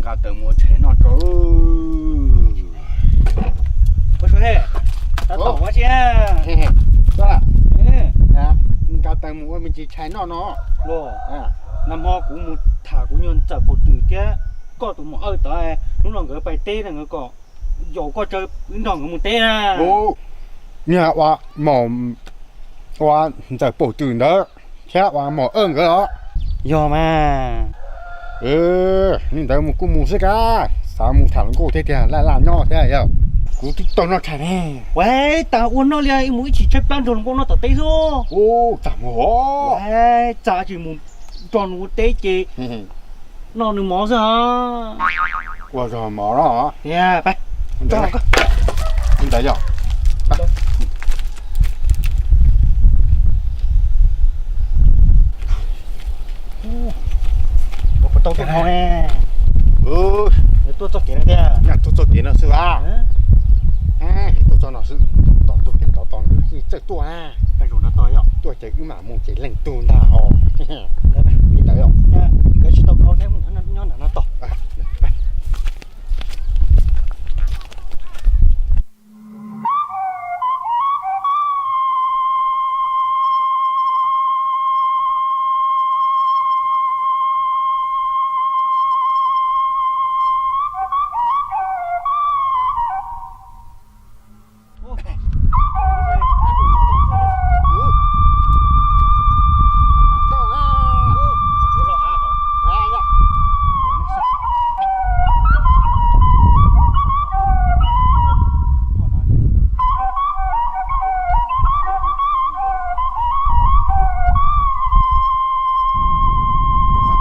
Nqa taws mus ua tshais noj tso. Ua tshais, tab tom ua tshais. Nqa taws mus ua me ntsis tshais noj no. Nag hmo kuv mus tham kuv nyuag ntxawm Paum Twm thiab koj tus muam Awj tod, hnub no nkawd pais teb na, nkawd kom yaum koj tso wb nrog nkawd mus teb na. Niag ua mom, ua ntxawm Paum Twm ntawd thiab ua mom Awj nkawd los? Yog mas. Li ntawd mus kuj mus xwb kab, xav mus tham hluas nkauj thiab tiag, laj laj nyob thiab yog. Kuv twb tau noj tshais ne. Ua tas ua noj li, mus ib chim tshaib plab nrog hluas nkauj noj tom teb xwb. Ua tas mus. Ua tas tsis mus nrog nws ua teb ces noj nws mov xwb os. Ua zog mov no. Tiag, pab. Li ntawd yog. Puas tau tej hmo ne? Tuaj txoj kev no tiag. Tuaj txoj kev no xwb a. Tuaj txoj no xwb. Tom tuaj kev tod tos nkawd txawj tuaj na. Tuaj ces wb mam mus ces leej tug ntag os. Li ntawd yog. Nkawd tsis tau dhau thiab, nyob nram no tos.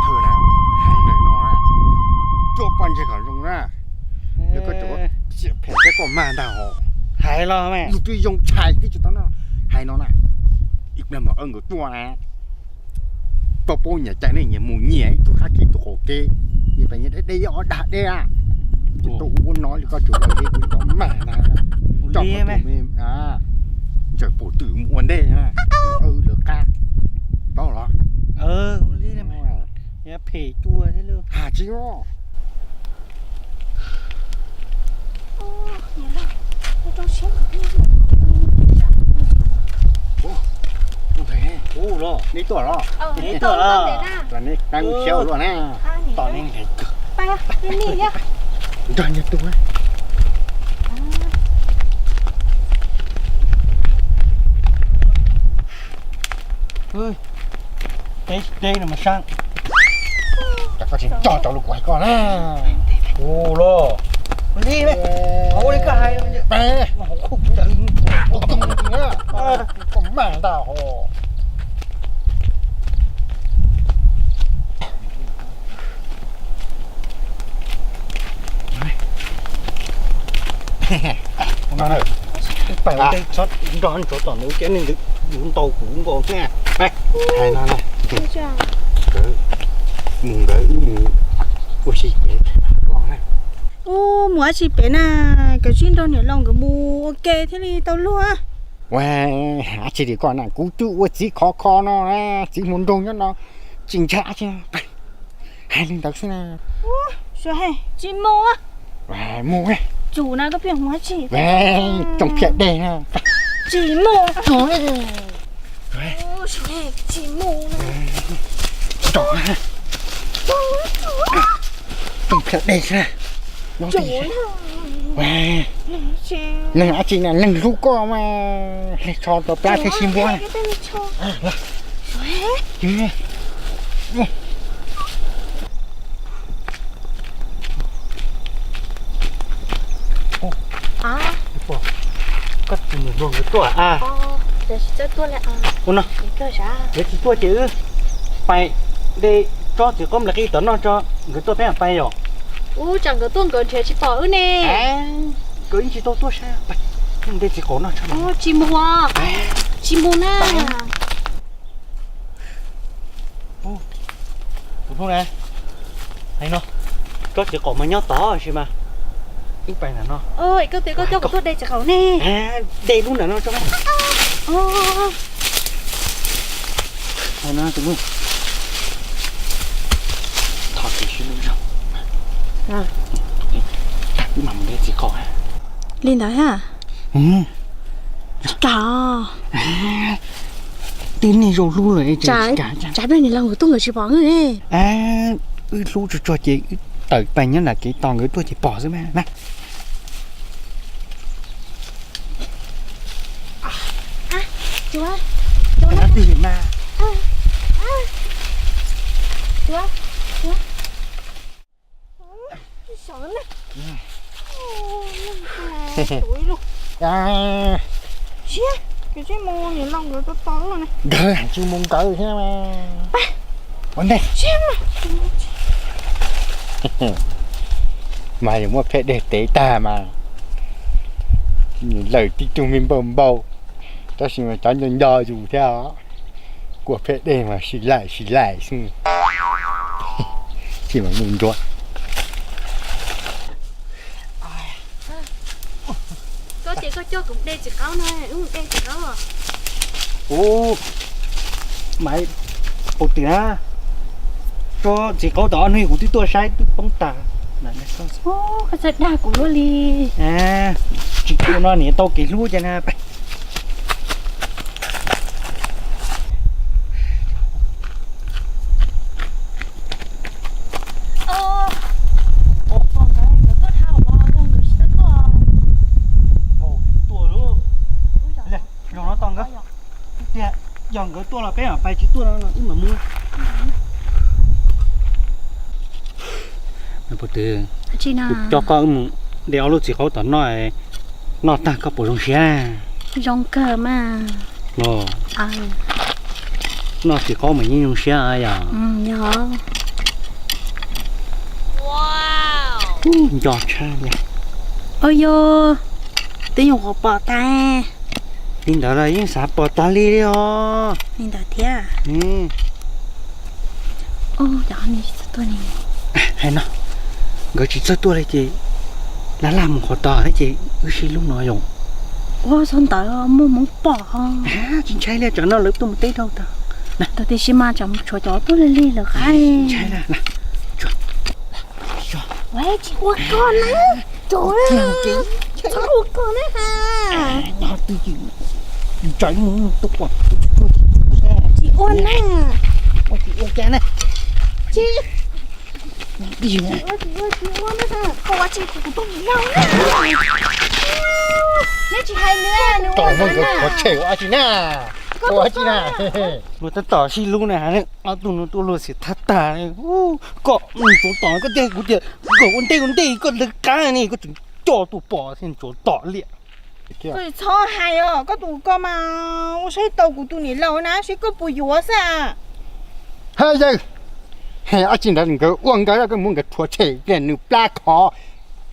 Thawj na, hais no na, tuaj poj ntseg kom zoo na. Yog koj tseem xiam phem thiab koj mag ntag hos. Hais los mas. Yus twb zoo tshais twb tsis tau noj. Hais no na, ib pliag mam Awj nkawd tuaj na, koj paub nyias cai nej nyias mus nyias ib tug qab kev tus qaum kev, nyias pem nyias deb deb ob dag deb a. Ces tau ua no li koj tseem ua li kuv kom mag na. Coj koj tus me ntxawm Paum Twm mus ua ntej na, Awj lawv qab, paub los? Phem cua thiab lauj. Has tsis os. Neb tuaj los? Neb tuaj los? Neb qab siab luaj na. Tom neb nqhis kawg. Nrog nyias tus. Teb teb no mas sab. Cas koj tsis nco rau lus kuv hais koj na. Ua los, li ne, ua li koj hais. Koj mag ntag hos. Pais ua ntej txhob nrog ntsov tom ntawd kiag, nej ntawd yuav ntaus kuv nkaus na. Hais no na, nkawd mus nkawd wb mus ua si pem los na. Ub, mus dab tsi pem na, kav tsij nrog niam laus nkawd mus ua ke thiaj li tau luag. Ua dab tsi li koj na, kuv twb ua txiv khov kho no na, txiv hluas nraug nyob no, tsis ntshai dab tsi. Hais li ntawd xwb na. Tsis mus. Mus. Tsum na, koj pheej mus dab tsi? Tsoom phiaj dej na. Tsis mus. Tsis mus na. Tsoom phiaj dej xwb na. Neeg dab tsi na, neeg hlub koj mas hle tsho rau plab thiab sib npuab na. Koj tus niam hluas nkawd tuaj a? Ua no, nkawd tsis tuaj ces wb pais de tsob txiv qaub nplas qij tom noj tso, nkawd tuaj peb mam pais yom. Ub, tsam nkawd tuaj nkawd nrhiav tsis pom wb ne. Nkawd yeej tsis tau tuaj sab, de txiv qaub noj tso. Tsis mus, tsis mus na. Tus hlub na, hais no, tsob txiv qaub mas nyob tod sis mas wb pais ntawm no. Koj tias koj coj kuv tuaj de txiv qaub ne. De lub ntawm no tso. Hais no tus hlub, thov kis sib lub zog. Wb mam mus de txiv qaub. Li ntawd ha. Tsis kam. Twb niaj zaus hlub lawm es tsis kam. Tsam pliag niam laus nkawd tuaj nkawd tsis pom wb. Wb hlub tsuag tsuag ces wb tawm pais nyob nram kev tos nkawd tuaj ces pom xwb mas na. Twg mas. Siab, ces mus niam laus nkawd tos tos ne. Nkawd tsis mus nkawd thiab mas. Ua ntej. Mas yog muaj phej dej tev tag mas lawm tib tug me npau npau, tab sis mas cov nco nco yus thiab os. Kua phej dej mas sib laim sib laim xwb. Tsis mas mus nruab. Koj ces koj coj kuv de txiv qaub no, wb mus de txiv qaub. Ub, Maiv, puas twm na, tso txiv qaub tom ob hnub kuv twb tuaj saib twb poob tas. Koj txawj dag kuv luaj li. Tsis ua no niam tau kev hlub cas na. Zoo no tos nkawd, tias yog nkawd tuaj los peb mam pais, tsis tuaj no wb mam mus. Puas twm, kuv coj koj wb mus de ob lub txiv qaub tom noj, noj tag koj puas zoo siab? Zoo kawg mas. Noj txiv qaub mas yeej zoo siab yom. Nco tshaj li. Ua yog twb nyuam qhuav pom tas. Li ntawd los yeej xav pom tas li li os. Li ntawd thiab. Hais no, nkawd tsis txawj tuaj li ces laj laj mus qhov tod thiab ces wb sib hlub no yom. Ua txog ntawd muaj hmoov pom. Tsis ntshai li, tsam no lawv tuaj mus teb dhau tag. Tiam sis mas tsam mus tshuav cov tuaj lig lig lawm qab. Tsis ua koj na, tsis ua koj na ha. Tsis ua na. Tsis ua, tsis ua, tsis ua na. Koj ua tsis kuv tus niam laus na. Neb tsis hais nws, nws ua qhov tsheb ua tsis na. Ua tsis na. Luag tab tom sib hlub na, ob tug no tuaj luag xiam thab tag. Koj mus tsuav tom koj tiag, kuv tias koj ua ntej ua ntej koj lawv qab ne, koj tseem coj tuaj pom thiab tsuav tom liam. Koj txhob hais os, koj tus ko mas ua saib tau kuv tus niam laus na, saib koj puas yuav xwb. Ha yawg, ob tsi ntawd nkawd ua nkawd, koj muab nkawd rhuav tshem, nws plab khov,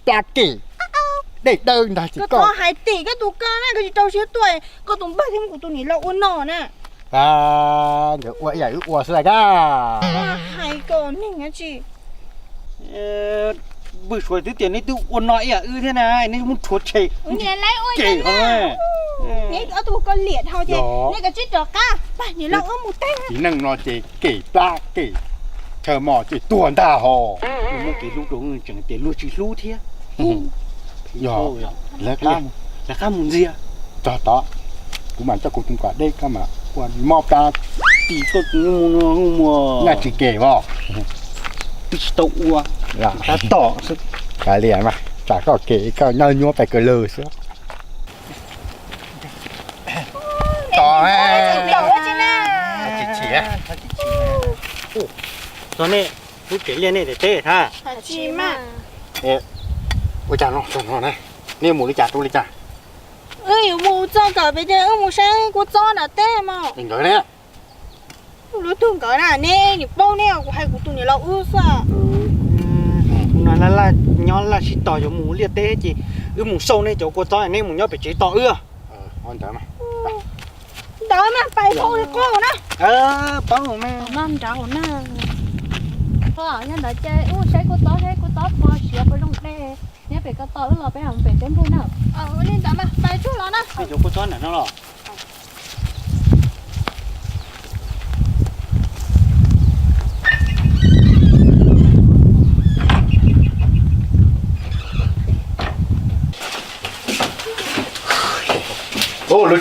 plab kem, dej dawb ntag. Koj txhob hais tim koj tus ko na, koj tsis rau siab tuaj, koj tus npawg thiab muab kuv tus niam laus ua no na. Nkawd ua ib yam wb ua xwb las koj. Hais kom neeg tsis Vwj Suav twb tias neb twb ua no ib yam wb thiab na, neb muab rhuav tshem. Neb ob tug ko liam dhau ces neb kav tsij rov qab, pab niam laus wb mus teb. Txiv neej no ces kem plab kem chaw mos ces tuag ntag hos. Muaj kev hlub rau tseem tias luag tsis hlub thiab. Lawv qab mus ntxias. Txog tod, kuv mam coj kuv tus kom deb, koj mam ua mob plab. Tim koj tus mus no mus. Naj tsis kem os. Twb tsis tau ua, tab tom xwb. Kav liam mas, tsam koj kem koj nyob nyuaj pes kawg lawm xwb. Tom, tsis chim, txog nej lub tsev liaj nej teb teb thab. Ua cas no, neb mus li cas rau li cas? Wb yuav mus txog kawm pem ces wb mus saib kua txob nram teb mog. Nkawd ne? Lub tug nkawd na, neb nim paub neb, kuv hais kuv tus niam laus wb xwb. Kuv no laj laj nyob laj sib tos yuav mus liaj teb ces wb mus xauj nej cov kua txob, neb mus nyob pem tsev tos wb. Ntawd mas pais phau li qo na. Paub mas nrad na. Nyob ntawd ces wb saib kua txob, saib kua txob pog siav puas zoo dej. Nyob pem ko tos wb los peb mam pem teb nplej na. Li ntawd mas pais tsuag los na. Cov kua txob ntawm no los.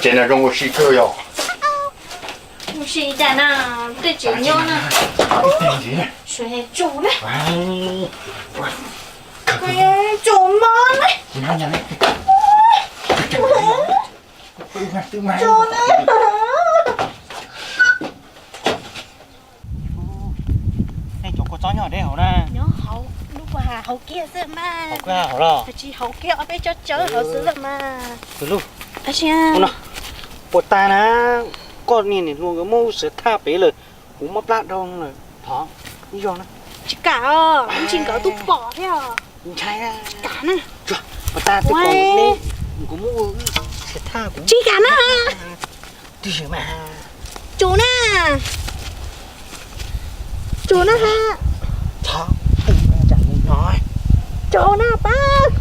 Ces no zoo ua si kawg yog. Ua si cas na, tej tseem nyob na. Sua tsuj na. Tsuj mob na. Tsuj na. Nej cov kua txob nyob deb hauv na. Nyob hauv, lub kua hav hauv kiag xwb mas. Hauv kiag hauv los? Tsis hauv kiag, ob peb tsob tsawb hauv xwb lawm mas. Tab sis puas tas na, koj niag niam hluas nkawd muab wb siav thaj pem lawm, kuv mob plab dhau lawm, thov ib zaug na. Tsis kam os, ntshai nkawd twb pom thiab os. Ntshai na. Tsis kam na. Puas tas twb pom ne, kuv muab wb siav thaj kuv. Tsis kam na. Tib si mas. Tsuj na. Tsuj na ha. Tsuj na pab.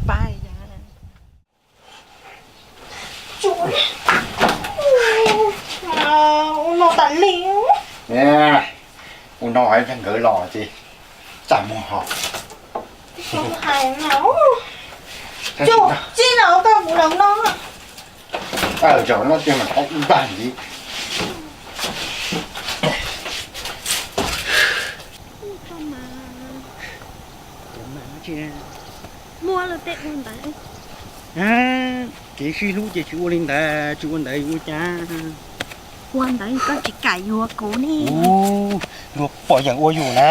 Pab. Tsuj na. Ua no tas li. Ua no hais nkawd los ces txaj muag ho. Hais no. Tsuj, tsis los koj kuv los no. Zaum no ces mas qhov ib npag ntxiv. Muaj lawm tej ua ntawd. Kev sib hlub ces tsis ua li ntawd, tsis ua ntawd yuav ua cas? Ua ntawd koj tsis kam yuav kuv ne. Luag pom yeem ua yus na,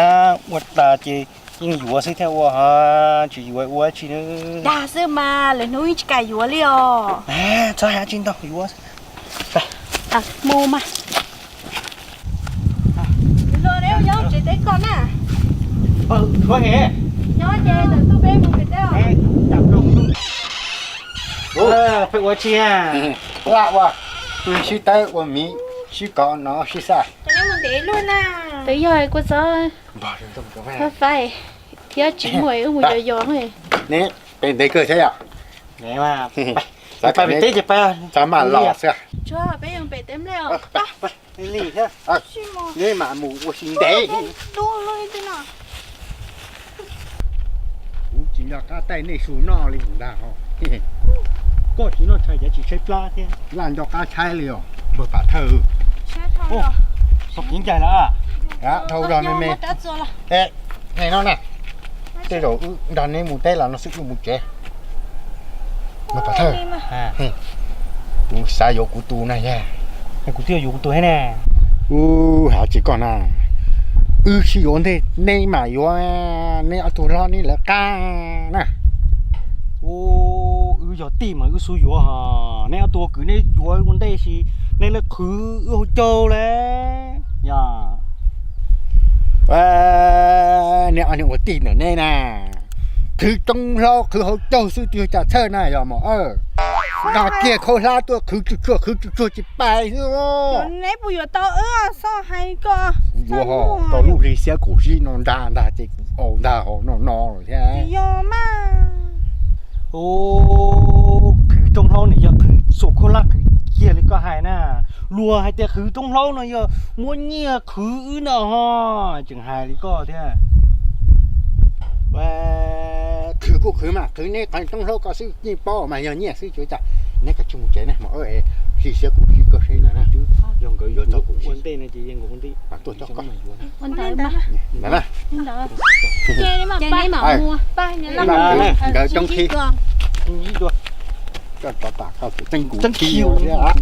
ua tas ces yeej yuav xwb thiaj ua ho, tsis yuav ua tsi na. Dag xwb mas, lwm hnub yeej tsis kam yuav li os. Txhob hais tsis ntau, yuav. Mus mas. Luag neb nyob tsev teb koj na. Nyob ces tus peb mus pem teb os. Peb ua tsi? Laj ua, sib tawb ua miv, sib kov no sib xaj. Twb yog kua txob faib thiab tsis muaj wb mus yos yos. Neb pem ntev kawg thiab yom? Pais pem teb ces pais, txhob maj los xwb. Peb yuav pem teb nplej os. Li thiab. Neb mam mus ua si ntev. Kuv tsis nco qab taij nej su noj li ntag ho. Koj tsis noj tshais ces tsis tshaib plab thiab. Laj nco qab tshaib li os npawg Pam Thawj. Tau kev ncaig lawm. Dhau zog me me. Hais no na, tej zaum wb nrog neb mus teb los no xwb wb mus tsev. Npawg Pam Thawj, kuv xav yuav kuv tus na yog. Kuv twb yuav kuv tus thiab ne. Ub, hais tsis koj na, wb sib yuav ntej neb mam yuav, neb ob tug hlob neb lawv qab na. Ub, wb yog tij mas wb xub yuav hos, neb ob tug kwv neb yuav ua ntej sis neb lawv qhwv wb hauv caug lawm. Yog neb ob niag ua tij ntawm neb na, qhwv roob hlaub qhwv hauv caug xwb twb yog cam txhawj na yog mos. Nqa kiag khaub hlab tuaj qhwv tsuag tsuag qhwv tsuag tsuag tsis pais xwb. Neb puas yuav tau wb xoj hais koj? Yuav ho, tau lub hli xiab kaum tsib no nrag ntag ces kuv au ntag ho no no lawm thiab. Yog mas. Qhwv roob hlaub nws yog qhwv xuas khaub hlab qhwv kiag li koj hais na. Luag hais tias qhwv roob hlaub no yog muab nyiaj qhwv wb no ho, tseem hais li koj thiab. Qhwv kuj qhwv mas qhwv neb qhov roob hlaub ko xwb yeej paub mas yog nyiaj xwb tsuav cas. Neb kav tsij mus tsev na mos, hli xiab kuv sib koj seb na. Yog nkawd yuav txog kuv ua ntej no ces nkawd ua ntej. Nkawd coob khib. Koj rov tas koj tus tseeb kuv khib thiab.